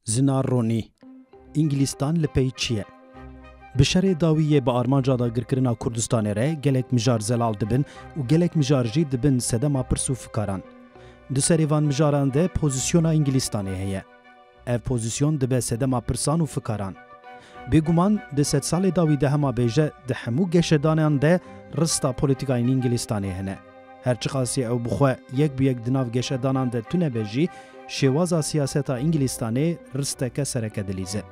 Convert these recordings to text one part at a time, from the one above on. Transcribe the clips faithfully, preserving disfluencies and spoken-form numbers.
Zinar Ronî, Îngilîstan li pey çi ye? Bi şerê dawî yê bi armanca dagirkirina Kurdistanê re gelek mijar zelal dibin û gelek mijar jî dibin sedema pirs û fikaran. Di serê van mijaran de pozîsyona Îngilîstanê heye. Ev pozîsyon dibe sedema pirsan û fikaran. Bêguman di sedsalê dawî de hema bêje di hemû geşedanan de rista polîtîkayên Îngilîstanê hene. Her çiqasî ew bi xwe yek bi yek di nav geşedanan de tune be jî, şêwaza siyaseta Îngilîstanê risteke sereke dilîze.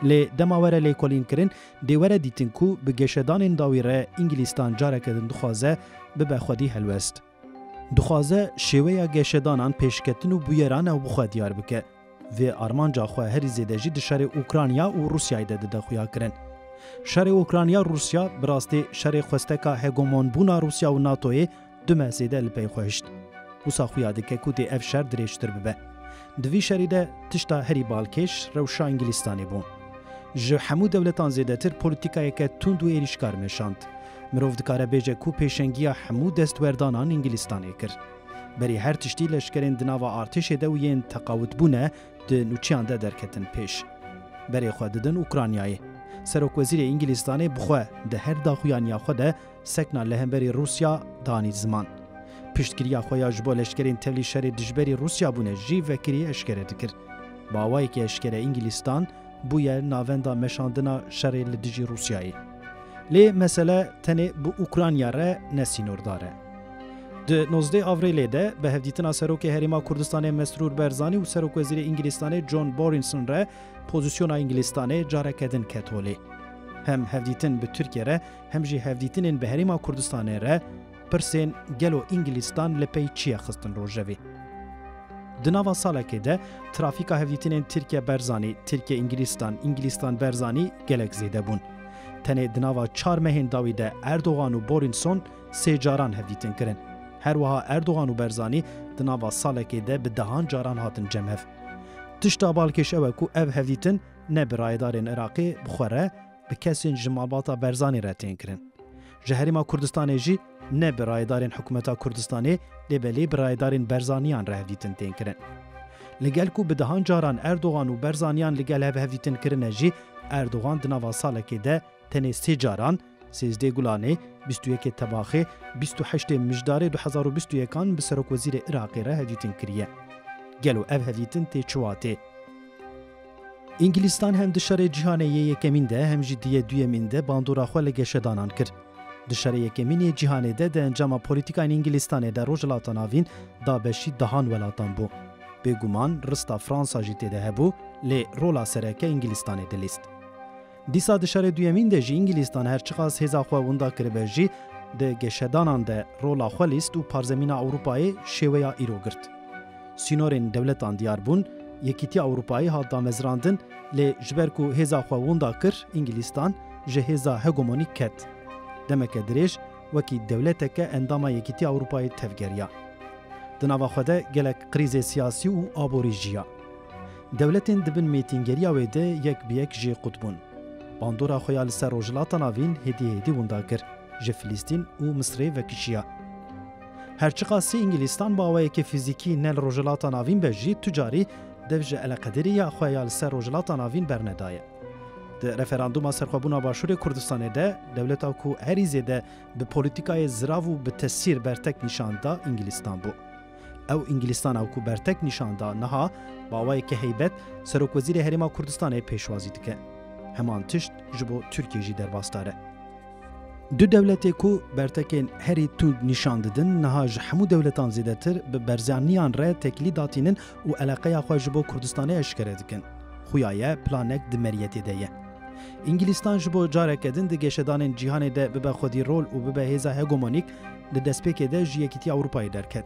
Lê dema were lêkolînkirin, dê were dîtin ku bi geşedanên dawî re Îngilîstan careke din dixwaze bibe xwedî helwest. Dixwaze şêweya geşedanan, pêşketin û bûyeran ew bi xwe diyar bike. Vê armanca xwe herî zêde jî di şerê Ukrayna û Rûsyayê de dide xuyakirin. Şerê Ukrayna-Rûsya bi rastî şerê xwesteka hegemonbûna Rûsya û NATOyê dume zêde li pey xwe hişt. Wisa xuya dike ku dê ev şer dirêjtir bibe. Di vî şerî de tişta herî balkêş rewşa Îngilîstanê bû. Ji hemû dewletan zêdetir polîtîkayeke tund û êrîşkar meşand. Mirov dikare bêje ku pêşengiya hemû destwerdanan Îngilîstanê kir. Berî her tiştî leşkerên di nava artêşê de û yên teqawitbûne di nûçiyan de derketin pêş. Berê xwe didin Ukraynayê. Serokwezîrê Îngilîstanê bi xwe di her daxuyaniya xwe de sekna li hemberî Rûsya danî ziman. Piştgiriya xwe ya ji bo leşkerên tevlî şerê dijberî Rûsya bûne jî vekirî eşkere dikir. Bi awayekî eşkere Îngilîstan bûye navenda meşandina şerê li dijî Rûsyayê. Lê mesele tenê bi Ukrayna re ne sînordar e. Di nozdeh Avrêlê de bi hevdîtina Serokê Herêma Kurdistanê Mesrûr Barzanî û Serokwezîrê Îngilîstanê John Borison re pozîsyona Îngilîstanê careke din ket holê. Hem hevdîtin bi Tirkiye re hem jî hevdîtinên bi Herêma Kurdistanê re pirsên gelo Îngilîstan li pey çi ye xistin rojevê. Di nava salekê de trafîka hevdîtinên Tirkiye-Barzanî, Tirkiye-Îngilîstan, Îngilîstan-Barzanî gelek zêde bûn. Tenê di nava çar mehên dawî de Erdogan û Borinson sê caran hevdîtin kirin. Her wiha Erdogan û Barzanî di nava salekê de bi dehan caran hatin cem hev. Tişta balkêş ew e ku ev hevdîtin ne bi rayedarên Iraqê bi xwe re, bi kesên ji malbata Barzanî re tên kirin. Ji Herêma Kurdistanê jî ne bi rayedarên hikûmeta Kurdistanê, lê belê bi rayedarên Barzaniyan re hevdîtin tên kirin. Li gel ku bi dehan caran Erdogan û Barzaniyan li gel hev hevdîtin kirine jî, Erdogan di nava salekê de tenê sê caran, sêzdeh Gulanê, bîst û yekê Tebaxê, bîst û heştê Mijdarê du hezar û bîst û yekan bi Serokwezîrê Iraqê re hevdîtin kiriye. Gelo ev hevdîtin tê çi watê? Îngilîstan hem di şerê cîhanê yê yekemîn de hem jî di yê duyemîn de bandora xwe li geşedanan kir. Di şerê yekemîn yê cîhanê de di encama polîtîkayên Îngilîstanê de Rojhilata Navîn dabeşî dehan welatan bû. Bêguman rista Fransa jî tê de hebû, lê rola sereke Îngilîstanê dilîst. Dîsa di şerê duyemîn de jî Îngilîstan her çiqas hêza xwe winda kiribe jî, di geşedanan de rola xwe lîst û parzemîna Ewropayê şêweya îro girt. Sînorên dewletan diyar bûn, Yekîtiya Ewropayê hat damezrandin, lê ji ber ku hêza xwe winda kir, Îngilîstan ji hêza hegemonîk ket. Demeke dirêj wekî dewleteke endama Yekîtiya Ewropayê tevgeriya. Di nava xwe de gelek krîzê siyasî û aborî jî ya. Dewletên di bin mêtingeriya wê de yek bi yek jê qut bûn. Bandora xwe ya li ser Rojhilata Navîn hêdî hêdî winda kir, ji Filistîn û Misirê vekişiya. Her çiqasî Îngilîstan bi awayekî fîzîkî ne li Rojhilata Navîn be jî, tu carî dev ji eleqederiya xwe ya li ser Rojhilata Navîn bernedaye. Di referandûma serxwebûna Başûrê Kurdistanê de dewleta ku herî zêde bi polîtîkayê zirav û bi tesîr bertek nîşan da Îngilîstan bû. Ew Îngilîstana ku bertek nîşan da niha bi awayeke heybet Serokwezîrê Herêma Kurdistanê pêşwazî dike. Heman tişt ji bo Tirkiye jî derbasdar e. Du dewletê ku bertekên herî tund nîşan didin, niha ji hemû dewletan zêdetir bi berzaniyan re têkilî datînin û eleqeya xwe ji bo Kurdistanê eşkere dikin. Xuya ye planek di meriyetê de ye. Îngilîstan ji bo careke din di geşedanên cîhanê de bibe xwedî rol û bibe hêza hegemonîk, di destpêkê de ji Yekîtiya Ewropayê derket.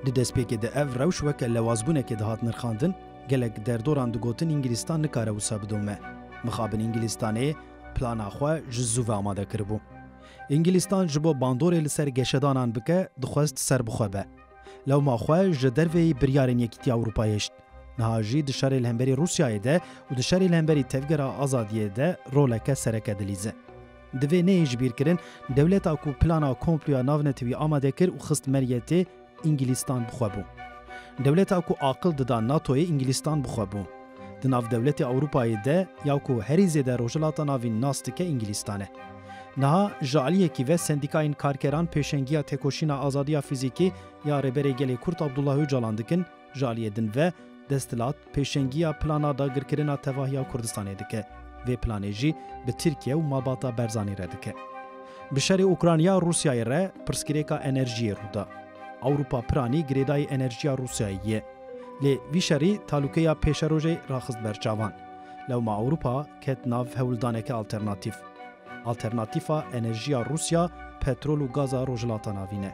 Di destpêkê de ev rewş weke lewazbûnekê dihat nirxandin, gelek derdoran digotin Îngilîstan nikare wisa bidome. Mixabin Îngilîstanê plana xwe ji zû ve amade kiribû. Îngilîstan ji bo bandorê li ser geşedanan bike, dixwest serbixwe be. Lewma xwe ji derveyî biryarên Yekîtiya Ewropayê hişt. Niha jî di şerê li hemberî Rûsyayê de û di şerê li hemberî Tevgera Azadiyê de roleke sereke dilîze. Divê neyê ji bîr kirin, dewleta ku plana komploya navnetewî amade kir û xist meriyetê, Îngilîstan bi xwe bû. Dewleta ku aqil dida NATOyê Îngilîstan bi xwe bû. Di nav dewletê Ewropayê de ya ku herî zêde Rojhilata Navîn nas dike Îngilîstan e. Niha ji aliyekî ve sendîkayên karkeran pêşengiya têkoşîna azadiya fîzîkî ya Rêberê Gelê Kurd Abdullah Ocalan dikin, ji aliyê din ve desthilat pêşengiya plana dagirkirina tevahiya Kurdistanê dike. Vê planê jî bi Tirkiye û malbata Barzanî re dike. Bi şerê Ukrayna Rûsyayê re pirsgirêka enerjiyê rû da. Ewropa piranî girêdayî enerjiya Rûsyayê ye. Lê vî şerî talûkeya pêşerojê raxist ber çavan. Lewma Ewropa ket nav hewldaneke alternatîf. Alternatîfa enerjiya Rûsya, petrol û gaza Rojhilata Navîn e.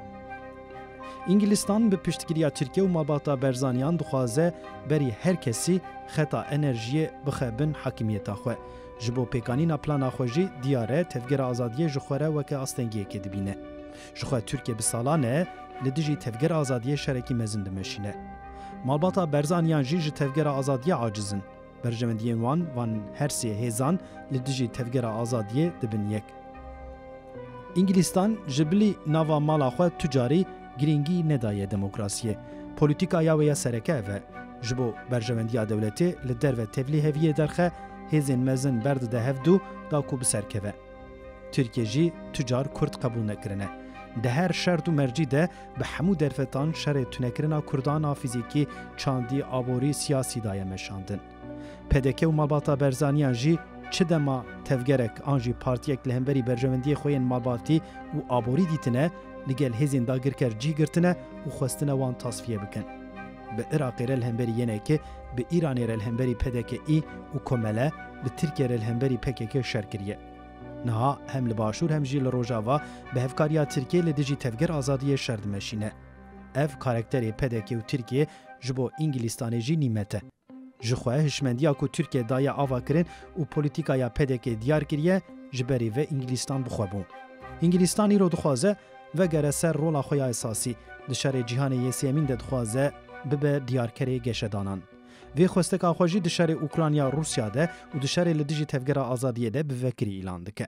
Îngilîstan bi piştgiriya Tirkiye û malbata Barzaniyan dixwaze berî her kesî xeta enerjiyê bixe bin hakimiyeta xwe. Ji bo pêkanîna plana xwe jî diyar e, Tevgera Azadiyê ji xwe re weke astengiyekê dibîne. Ji xwe Tirkiye bi salan e li dijî Tevgera Azadiyê şerekî mezin dimeşîne. Malbata Barzaniyan jî ji Tevgera Azadiyê aciz in. Berjewendiyên wan, van her sê hêzan li dijî Tevgera Azadiyê dibin yek. Îngilîstan ji bilî nava mala xwe tu carî girîngî nedaye demokrasiyê. Polîtîkaya wê ya sereke ev e. Ji bo berjewendiya dewletê li derve tevlîheviyê derxe, hêzên mezin berdide hevdû da ku bi ser keve. Tirkiye jî tu car Kurd qebûl nekirine. Di her şert û mercî de bi hemû derfetan şerê tunekirina Kurdan a fîzîkî, çandî, aborî, siyasî daye meşandin. P D K û malbata Berzaniyan jî çi dema tevgerek an jî partiyek li hemberî berjewendiyê xwe yên malbatî û aborî dîtine, li gel hêzên dagirker cih girtine û xwestine wan tasfiye bikin. Bi Iraqê re li hemberî Y N K, bi Îranê re li hemberî P D K î û komele, bi Tirkiye re li hemberî P K K şer kiriye. Niha hem li Başûr hem jî li Rojava bi hevkariya Tirkiyê li dijî Tevger Azadiyê şer dimeşîne. Ev karakterê P D K û Tirkiyê ji bo Îngilîstanê jî nîmet e. Ji xwe hişmendiya ku Tirkiye daye ava kirin û polîtîkaya P D K diyar kiriye, ji berî ve Îngilîstan bi xwe bû. Îngilîstan îro dixwaze vegere ser rola xwe ya esasî. Di şerê cîhanê yê sêyemîn de dixwaze bibe diyarkerê geşedanan. Vê xwesteka xwe jî di şerê Ukrayna Rûsya de û di şerê li dijî Tevgera Azadiyê de bi vekirî îlan dike.